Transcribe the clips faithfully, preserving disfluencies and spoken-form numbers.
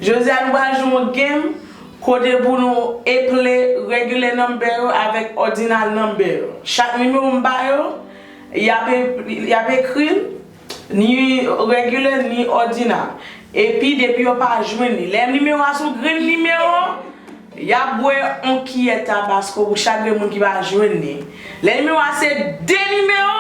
Jodi a nou pral jwe yon game kote pou nou eple regular number yo avèk ordinal number yo. Chak nimewo m ba yo, y ap, y ap ekri l, ni regular, ni ordinal. Epi depi yo pa jwenn li. Lè nimewo a se yon grenn nimewo, y ap bwè yon kiyè Tabasco pou chak grenn moun ki pa jwenn li. Lè nimewo a se de nimewo,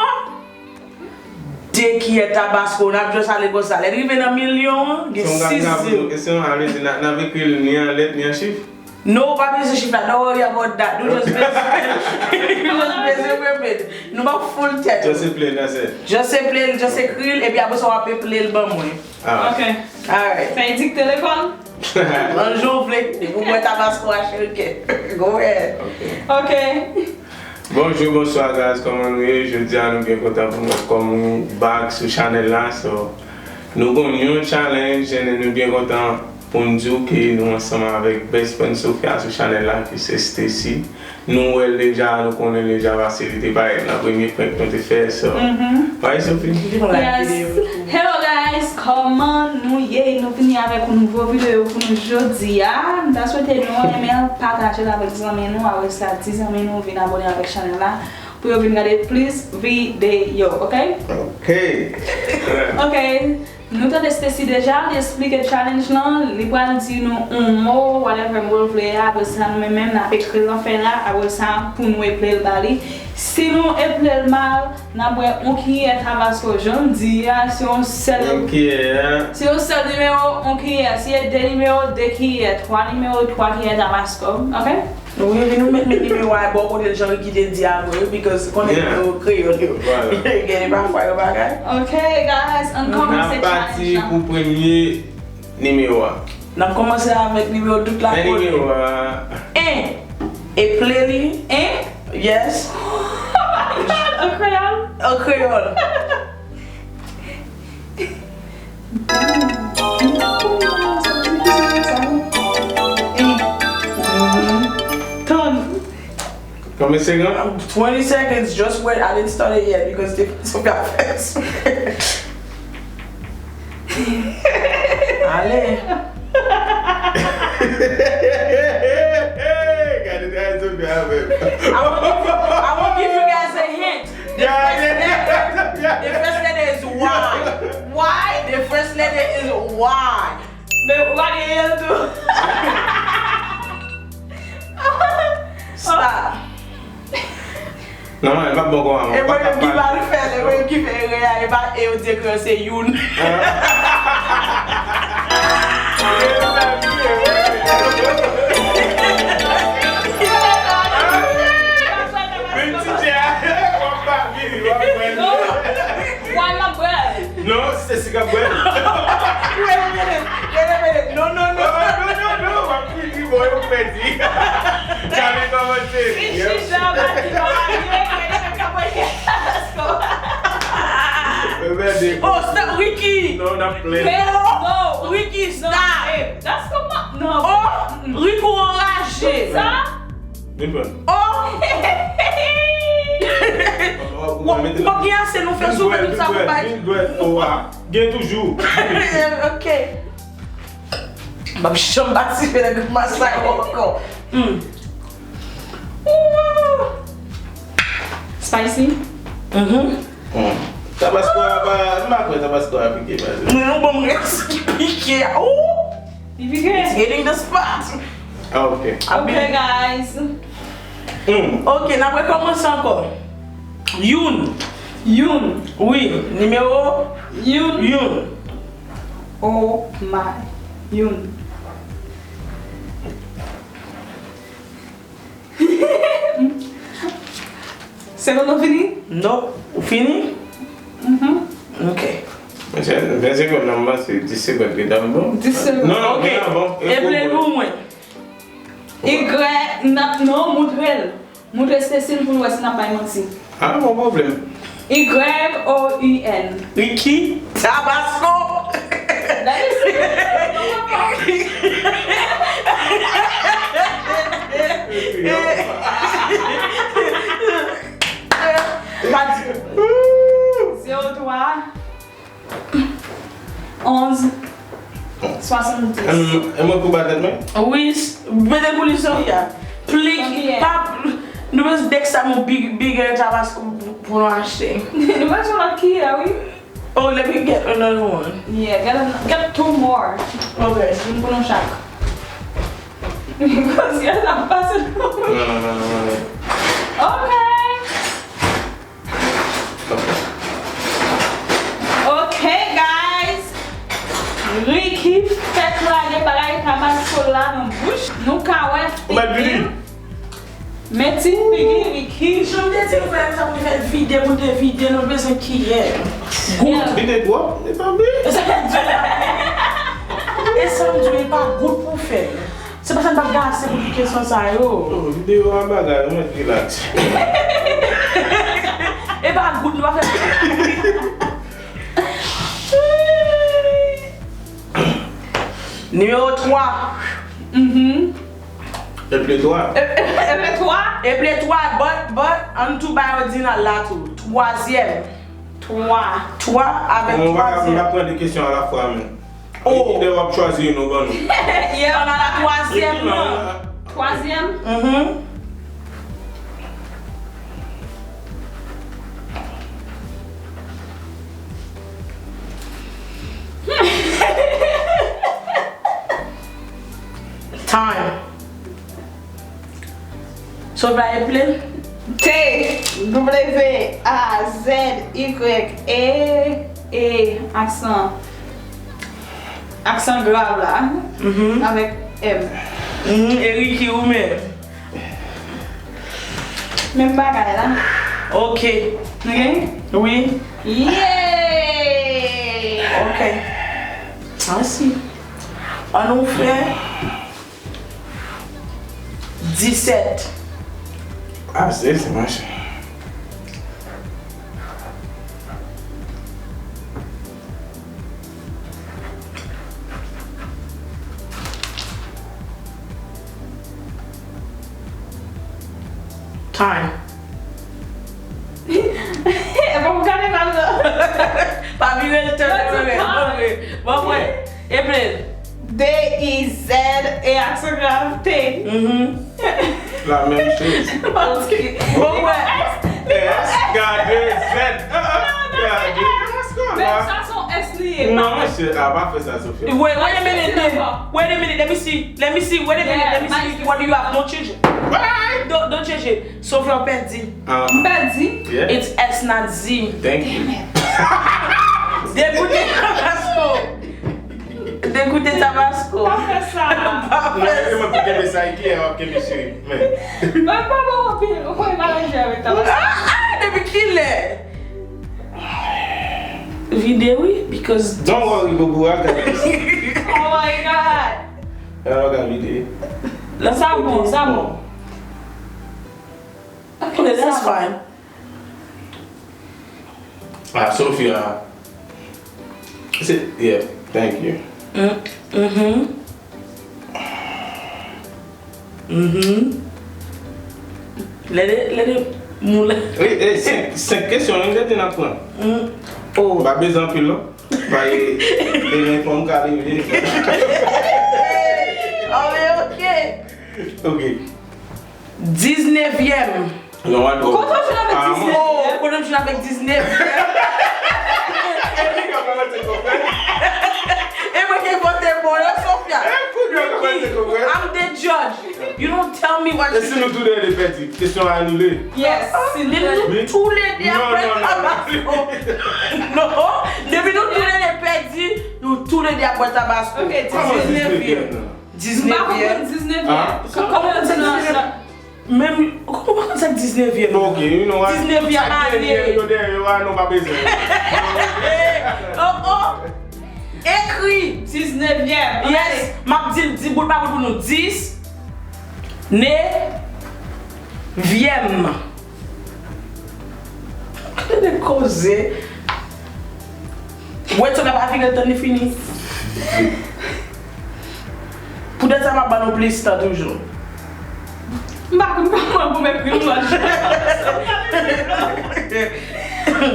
de kiyè Tabasco, n ap just ale konsa. Lè n rive nan milyon an, gen sis zewo. Kesyon an, vle di, n ap ekri l ni an lèt, ni an chif? No, ou pa bezwen chif la. Don't worry about that. Nou just bezwen, nou just bezwen pepe. Nou pa full tèt. Just play, that's it. Just play, just ekri l, epi apre sa w ap play l ban mwen. Ah. Ok. Alright. Fè dikte lekòl. Nan jan w vle, depi w bwè Tabasco a, cheri, ok. Go ahead. Ok. Ok. Bonjou, bonswa, guys. Kòman nou ye? Jodi a, nou byen kontan pou nou, kòm nou back sou chanèl la. So, nou gon yon challenge, and nou byen kontan pou n di w ke nou ansanm avèk best friend Sophia sou chanèl la, ki se Stacy. Nou wè l deja, nou konnen l deja, paske li te parèt nan premye prank nou te fè, so. Mhm. Right, Sophie? Yes. Hello, guys, kòman nou ye? Nou vini avèk yon nouvo videyo pou nou jodi a. M ta swete nou renmen l, pataje l avèk zanmi nou, apre sa, di zanmi nou vin abòne avèk chanèl la, pou yo vin gade plis videyo, ok? Ok. Ok. Nou tande Stacy deja, li eksplike challenge lan, li pral di nou yon mo, whatever mo l vle a, apre sa nou menm menm n ap ekri l nan fèy la, apre sa pou nou eple l ba li. Si nou eple l mal, n ap bwè yon kiyè Tabasco, jan m di a, se yon sèl, yon kiyè, se yon sèl nimewo, yon kiyè, si e de nimewo, de kiyè, twa nimewo, twa kiyè Tabasco, ok? Wi, wi, nou met, met nimewo a bò kote l jan Ricky te di a vre, wi, because konnen nimewo kreyòl yo. Gen de pafwa yo bagay. Ok, guys, ann kòmanse challenge la. N ap pati pou premye nimewo a. N ap kòmanse avèk nimewo tout la kole. Nimewo a. En. Eple li. En? Yes. An kreyòl? An kreyòl. Tann. Konbyen segonn? Twenty seconds, just wait, I didn't start it yet because the Sophia first. Ale. Gade, gade Sophia avè m. I will give you, I will give you guys a hint. The first letter, the first letter is Y. Y? The first letter is Y. Men ou pa gen L tou. Stop. Non, non, e pa bon kòman. E mwen menm ki mal fè l, e mwen menm ki fè erè a, e pa e yo di ekri se youn. Men ti Jay, w ap pa vini, w ap mwen. Why m ap bwè l? Non, se Stacy k ap bwè l. Wait a minute, wait a minute. Non, non, non. Oh, non, non, non, w ap fini, bon, yo pèdi. Challenge kòmanse. Li chita, pati pa ale, kè li menm k ap bwè kè. Yo pèdi. Oh, stop, Ricky. Non, n ap play. No, no, Ricky, stop. That's come on. No. Oh, Rico anraje. Sa? Vin pran. Oh! Ou p ap gen ase nou fè sou mwen tout sa pou bay. Vin bwè, vin bwè, vin bwè. O a. Gen toujou. Ok. M ap janm pa sipe nan grimas sa yo ankò. Hmm. Ooh. Spicy? Mhm. Hmm. Tabasco a pa, m pa kwè Tabasco a pike, pa vre. Mwen, yon bon rès ki pike. Ooh! Li pike. It's hitting the spot. Ah, ok. Ok, guys. Hmm. Ok, n ap rekòmanse ankò. Youn. Youn. Wi, nimewo youn. Youn. Oh my. Youn. Segonn nan fini? Non. Ou fini? Mhm. Ok. Mesye, ven segonn nan, m panse dis segonn gentan bon. Dis segonn. Non, non, ok, gentan bon. Eple l pou mwen. Y, n ap, non, moutre l. Moutre Stacy l pou l wè si n ap bay manti. Ah, pa pwoblèm. Y O U N. Ricky Tabasco. That is Pa di. Zewo twa. Onz. Swasanndis. E mwen pou batèt mwen? Wi, mete pou li Sofia. Plis, pa, nou bezwen dèk sa mon big, bigger tabasco pou, pou nou achte. Nou bezwen lòt kiyè, wi. Oh, let me get another one. Yeah, get, a, get two more. Ok. Youn pou nou chak. Kounye a, n ap pase nan... Non, non, non, non, non. Ok. Ok, guys. Ricky fèk lage bagay tabasco la nan bouch. Nou ka wè figi. Men ti figi Ricky. Jan m te di nou fè sa pou nou fè vide, pou nou te vide, nou bezwen kiyè. Gout. Vide twòp, e pa byen. E sa m di w, e sa m di w, e pa gout pou fè. Se pa sa n pa gase pou tout kesyon sa yo. Oh, videyo a bagay, ou mèt relax. E pa gout nou pa fè. Nimewo twa. Mhm. Eple twa. E, e, eple twa? Eple twa, but, but, ann tou bay òdinal la tou. Twazyèm. Twa. Twa avèk twazyèm. Mwen pa, mwen pa pran de kesyon alafwa, men. Oh. Lè w ap chwazi youn, ou ban nou. Yeah. Ann al a twazyèm nan. Twazyèm? Mhm. Time. Sofia, eple? T, W, A, Z, Y, E, E, aksan, aksan grav la, mhm, avèk M. Mhm, e Ricky ou menm? Menm bagay la. Ok. Ok? Wi. Yeah! Ok. Ansi. Ann nou fè disèt. Ah, se, se mache. Time. E pa pou gade mal non. Pa vire l tèt. Bon, bon. Eple. D, I, Z, E aksan grav, T. Mhm. La menm choz. Ok. Bon, wè. S, gade, Z. Ah, ah, gade. Men sa se yon S li ye. Non, mesye, a pa fè sa, Sofia. Wait, wait a minute. Wait a minute. Let me see. Let me see. Wait a minute. Let me see. What do you have? Don't change it. Don't, don't change it. Sofia, w pèdi. Ah. M pèdi. Yeah. It's S, not Z. Thank you. Degoute Tabasco. Degoute Tabasco. Pa fè sa. Pa fè sa. Non, e mwen pou kenbe sa, e kiyè w ap kenbe, cheri? Men. Mwen pa bon anpil. Ou konn malanje avèk Tabasco. Ah, ah, depi kilè? Vide wi, because... Don't worry, Bobo, I got this. Oh my God. Sa bon, sa bon. Ok, that's fine. Ah, Sofia. Se, yeah, thank you. Mm, mhm. Mhm. Lè de, lè de moulin. Ey, ey, senk, senk kesyon, wi, gade n ap pran. Mm. Oh. Pa bezwen anpil, non. Pa e, e, e, fò m ka leve. Ah, men ok. Ok. Diznevyèm. Non, wè, non. Kote w jwenn avèk diznevyèm? Oh, kote m jwenn avèk diznevyèm? E mwen ki vote bon yo, Sofia. Ricky, I'm the judge. You don't tell me what to do. E si nou tou de pèdi, kesyon an anile? Yes. Depi nou tou le de ap bwè Tabasco. Non, depi nou tou le de pèdi, nou tou le de ap bwè Tabasco. Ok, diznevyèm. Diznevyèm. M pa konprann diznevyèm. Kòman yo di nan Menm, ou konprann sa k diznevyèm? Ok, you know what? Diznevyèm ane. Yo dèyè yo a, nou pa bezwen. Oh, oh. Ekri diznevyèm. Yes. M ap di l, di bout pa bout pou nou. Dis. Ne. Vyèm. Gade koze. Wè, sa pa vire tan li fini. Poutèt sa, m ap ba nou plis tan toujou. M pa konn kòman pou m ekri l lòt jan. M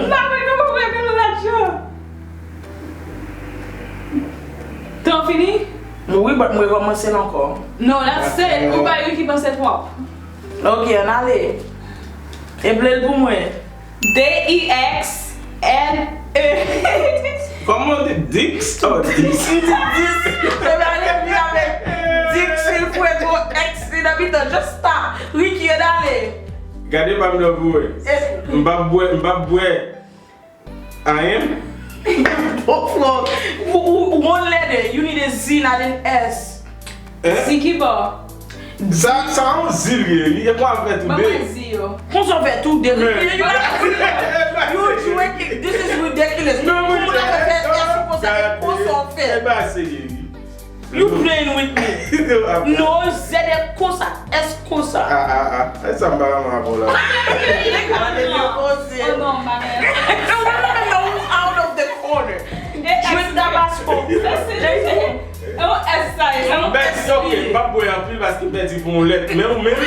pa konn kòman pou m ekri l lòt jan. Tan fini. Wi, but m rekòmanse l ankò. Non, that's it. Ou bay Ricky panse twòp. Ok, ann ale. Eple l pou mwen. D I X N E. Kòman w di Dix? Oh, Dix. M di Dix. Se pa li vin avèk Dix, il fuego, X, li nan mitan. Just stop. Ricky, ann ale. Gade pa m nan pou wè. M p ap bwè, m p ap bwè. Anyen. Bon, Flo, ou, ou, ou gon lètè, you need a Z, not an S. Hein? Zi ki bò? Sa, sa yon zi l ye, wi. E pou al fè tou Ban de. Mwen zi yo. Konsa w fè tou de. Men. You, you, you drinking, this is ridiculous. Non, mwen Kòman w ta fè fè S konsa, e konsa w fè. E ba serye, wi. You playing with me. No, Z e konsa, S konsa. Ah, ah, ah. E sa m pa renmen avè w la. Gade yo konsa. Oh non, ma mère. Out of the corner. Drink Tabasco. E yon S sa ye. M pèdi, ok, m p ap bwè anpil paske m pèdi pou yon lèt. Men ou menm?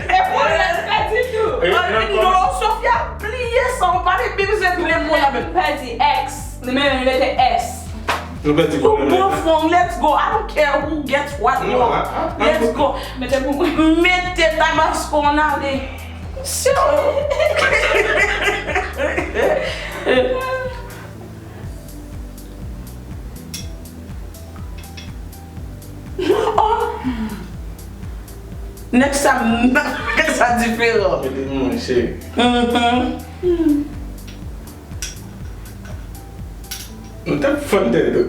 E pou lèt pèdi tou. E, nan kòm- Non, Sofia, bliye sa, ou pa bezwen bliye mo la menm. Pèdi X. Li menm li rete S. Nou pèdi Ou pwoblèm bon la. Fon, let's go. I don't care who gets what Non, wrong. ah, ah, Let's ah. Go. Mete pou mwen. Mete Tabasco ann ale. So. Oh. Next time, sa diferan. Mete pou mwen, cheri. Mhm. Nou t ap fann tèt nou.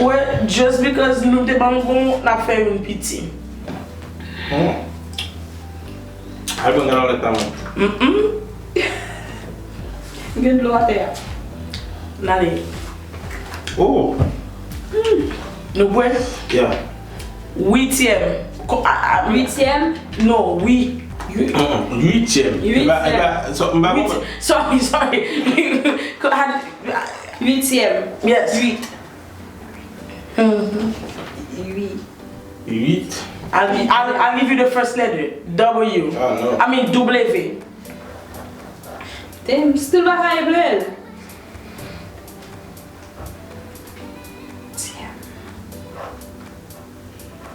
Wè, just because nou te ban m gon, n ap fè youn piti. Hmm. Al pran galon lèt la, mwen. Mm-mm. Gen dlo atè a. N ale. Oh. Nou bwè? Yeah. Uityèm. Ko- a- a- Uityèm. No, wi. Ui- Mm-mm. Uityèm. Uityèm. E ba, e ba, so, m pa Uit- konprann. Sorry, sorry. Ko- a- Uityèm. Yes. Uit. Mhm. Uit. Uit. I'll, I'll, I'll give you the first letter. W. Ah, non. I mean, W. Damn, still pa ka eple l.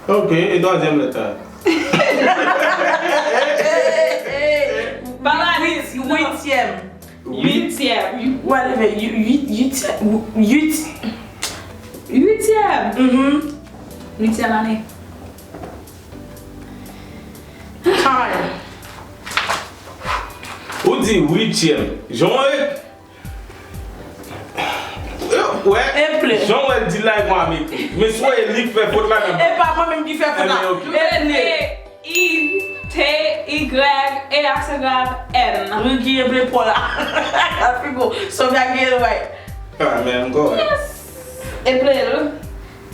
Ok, e twazyèm lèt la? Ba la dis. Uityèm. Uityèm. Whatever. Yu- yu- Uityèm. Uit. Uityèm. Mhm. Uityèm ane. Time. Ou di uityèm. Jan w Wè, Eple. Jan w di la e mwen ap ekri. Men si w wè e li k fè fot la nan. E pa mwen menm ki fè fot la. Ebyen, ok. Eple. I T Y E aksan grav M. Ricky eple pa w la. Sa pi bon. Sofia gen l, right. Ah, men m kò. Eple l.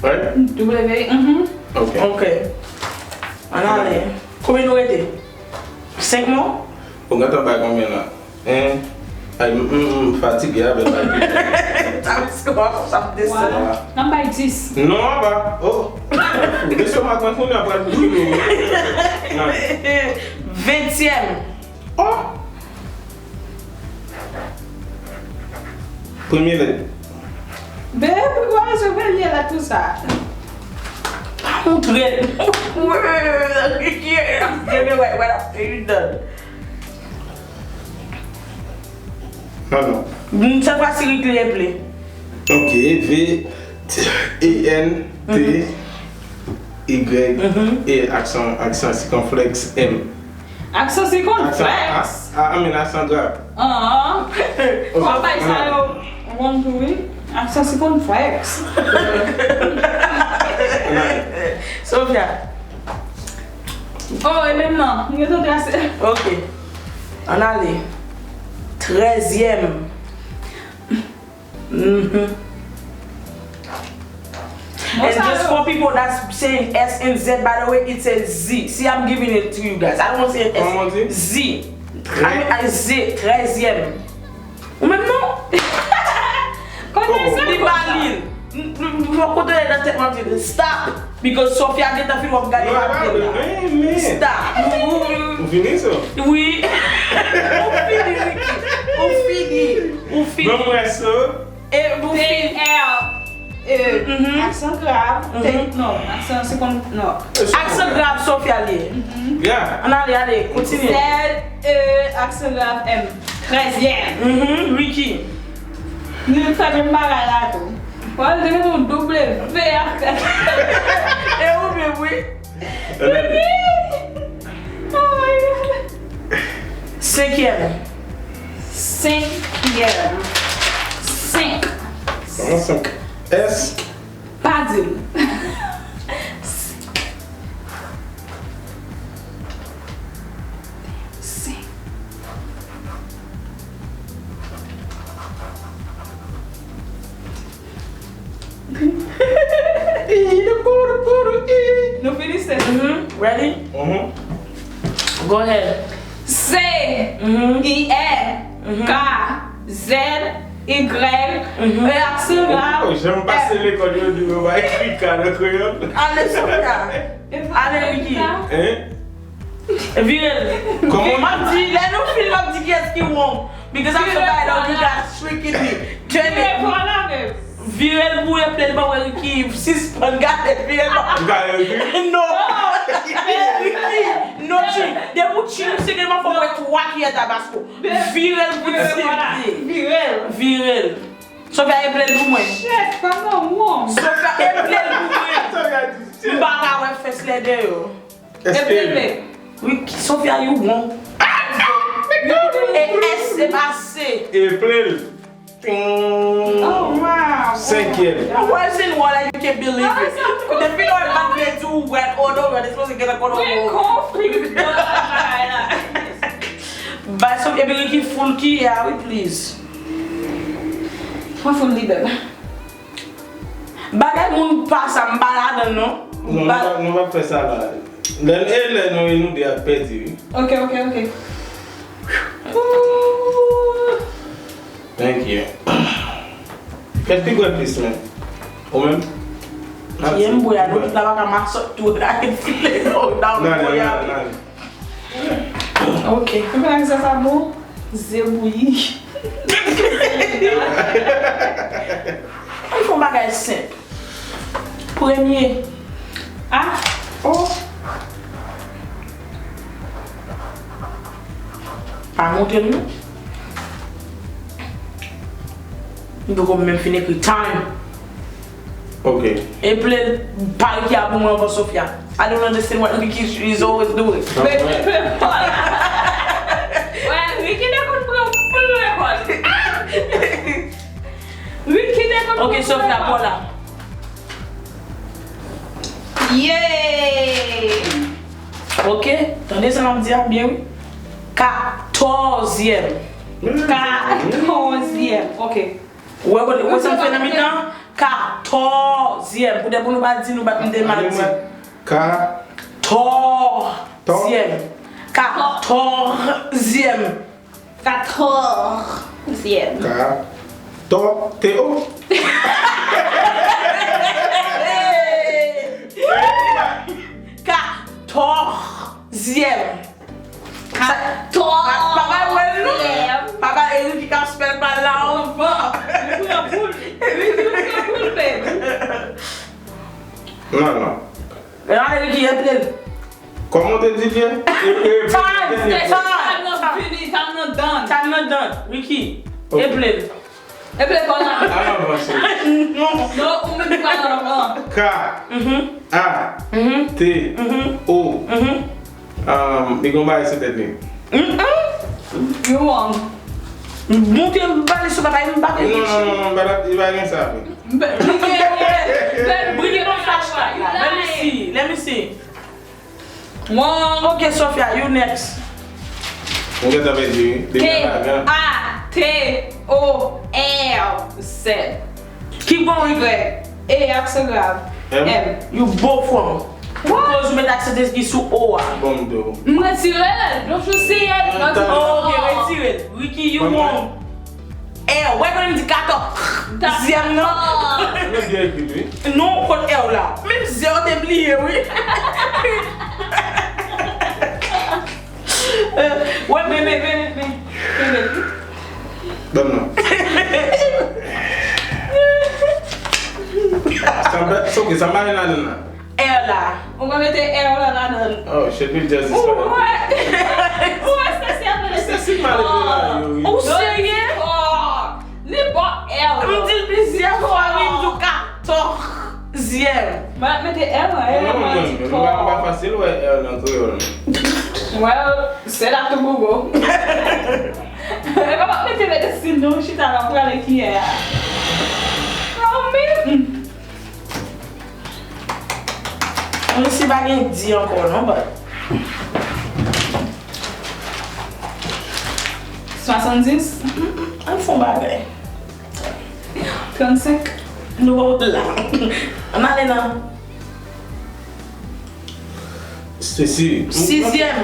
Right? W. Mhm. Ok. Ok. Ann ale. Konbyen nou rete? Senk mo? Ou gentan bay konbyen la? Hein? Ay, m, m, m fatige avèk la. Tabasco a konsa ap desann. Nan bay dis. Non, apa. Oh. Lestomak mwen kounye a pral brile. Ventyèm. Oh. Premye lèt. Babe, poukwa se premye la tou sa? Pa montre. Give me what, what after you done. Non, non. Mm, sèt fwa si Ricky eple. Ok, V, T, E, N, T, Y, E, aksan, aksan sikonflèks, M. Aksan Aksan, sikonflèks. a, a, I mean, aksan grav. An. W ap bay sa yo wrong tou wi. Aksan sikonflèks. Sofia. Oh, e menm nan. M gentan trase. Ok. Ann ale. Trèzyèm. Mhm. And just for people that's saying S and Z, by the way, it's a Z. See, I'm giving it to you guys. I don't say S. Kòman w di? Z. I mean, I Z, trèzyèm. Ou menm non? Kote sa? Li pa li. M, m, m, kote nan tèt mwen, m di, stop. Because Sofia gentan fin w ap gade Non, papye non, la. men, men. Stop. Ou fini sa? Wi. Ou fini, Ricky. Ou fini. Pou fini. Ban m wè sa. E pou fini. T R. E, aksan grav, te, non, aksan, se kon, non. Aksan grav, Sofia li ye. Yeah. Ann ale, ale, kontinye. Z, E, aksan grav, M. Trèzyèm. Mhm, Ricky. Nou fè menm bagay la tou. Wè, li te met yon W ak. E ou menm, wi. Ricky! Oh my God. Senkyèm. Senkyèm. Senk. Kòman senk? S. Pa di l. Senk. Nou fini, sis? Mhm. Ready? Mhm. Go ahead. C, mhm, I, R, mhm, K, Z, Y, mhm, E, aksan grav. Oh, jan m pase lekòl, yo di yo pa ekri K nan kreyòl. Ale, Sofia. Ale, Ricky. Hein? Vire l. Kòman? M ap di, lè nou fin, m ap di kiyès ki wrong. Because I'm so tired of you guys tricking me. Turn it. Vire l pou eple l ban mwen, Ricky. Sispann gade, vire l ban mwen. Ou gade, Ricky? No. Ricky, no, Chi. Depi w Chi, m seke m ap fè w bwè twa kiyè tabasko. Vire l pou ti. Vire l. Vire l. Sofia, eple l pou mwen. Shit, pa nan wrong. Sofia, eple l pou mwen. M pa ka wè fès lè deyò. Eple. Wi, Sofia, you wrong. E S, se pa C. Eple l. Oh, wow. Senkyèm. Why is it what I can't believe it? Depi lò, m vle di w red or no red, it's supposed to get a color. Mwen konfli nan bagay la. Bay Sofia, epi Ricky full ki a, wi, please. Mwen full li, bèb. Bagay moun pa sa, m pa ladan l, non. Non, nou pa, nou pa fè sa la. Lè, e lè nou, e nou de ap pèdi, wi. Ok, ok, ok. Thank you. Kèt ki gwè plis, men? Ou menm? Kiyè m bwè a, nou tout la pa ka masòt tou, la, file, non, down, nan, nan, nan, nan. Ok. Ou konn sa sa bon? Ze bouyi. Ann fè yon bagay senp. Premye. A. O. Pa montre m non. M poko menm fin ekri time. Ok. Eple pa Ricky a pou mwen ankò Sofia. I don't understand what Ricky is always doing. Wè, Ricky te konn pran plen kòd. Ricky te konn pran plen kòd. Ok, Sofia, pa la. Yeah! Ok, tande sa m ap di a byen wi. Katòzyèm. Katòzyèm, ok. Ou wè kote, ou wè sa m fè nan mitan? Katòzyèm. Poutèt pou nou pa di nou pa, m te mal di. Ka. Tòzyèm. Katòzyèm. Katòzyèm. Ka. Tò. T O. Katòzyèm. Papa wè l non. Papa Eric ki ka spell pa la anvan. Li pran pou l. Li pran pou l, baby. Non, non. Gade Ricky eple l. Kòman w te di l ye? Time, time. Time nan fini, time nan done. Time nan done. Ricky, eple l. Eple pa la. Al avanse. Non. Non, ou menm pa la anvan. K. Mhm. A. Mhm. T. Mhm. O. Mhm. Um, li gon bagay sou tèt li. Mm-mm. You wrong. Montre m bagay sou bagay, m pa gen. Non, non, non, non, bagay, li pa gen sa vre. Li gen, li gen, li gen yon flashlight la. Let me see, let me see. Wrong. Ok, Sofia, you next. Mwen gentan pèdi wi. T A T O R Z. Ki bon wi? Y. E aksan grav. M. M. You both wrong. What? Koz ou met aksan ki sou O a. Bon, m di w. M retire l. Don't you see it? Don't you see it? Oh, ok, retire l. Ricky, you wrong. L, wè konnen m di katòzyèm nan? Mwen byen ekri l wi. Non, kot L la? Menm ze w te bliye wi. Wè, men, men, men, men, men. Ban m nan. Ok, sa m pa gen ladan nan. Air la. Ou pa mete air la ladan. Oh, shit, li just disparèt. Ou wè? Ou wè Stacy ap mete Stacy mal ete la, yo, wi. Ou serye? Li pa air. M di l plizyè fwa, wi, m di w katòzyèm. Mwen ap mete air la, air la Non, mwen mwen, di mwen pa fasil wè air nan kreyòl. Well, se la tou Google. E pa mete medecine non, chita la prale kiyè a. Non, men. Mwen si pa gen di ankò non, but. Swasanndis? An fon bagay. Trannsenk? Nou la. Ann ale nan Stacy. Sizyèm.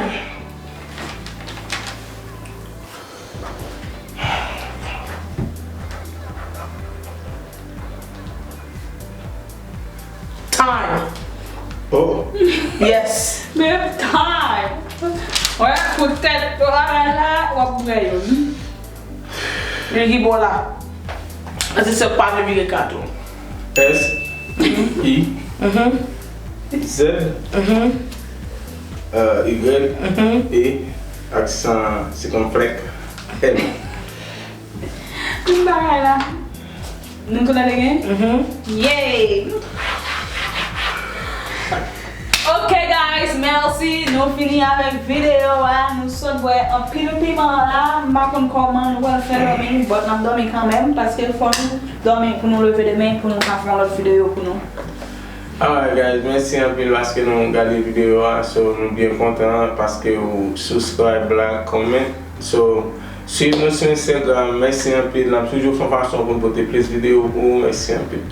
Time. Oh. Yes. Men time. Wè, pou tèt bagay la, w ap bwè yo. Li ki bò la. Anti se pa vle vire kato. S I Z euh, Y E aksan sikonflèk M. Tout bagay la. Nou tou lè te gen? Yay! Ok guys, mèsi. Nou fini avèk videyo a. Nou sot bwè anpil piman la. M pa konn kòman nou pral fè dòmi, but n ap dòmi kanmenm paske fò nou dòmi pou nou leve demen pou nou ka fè yon lòt videyo pou nou. Alright guys, mèsi anpil paske nou gade videyo a. So nou byen kontan paske ou subscribe, like, comment. So swiv nou sou Instagram. Mèsi anpil. N ap toujou fè yon fason pou n pote plis videyo pou ou. Mèsi anpil.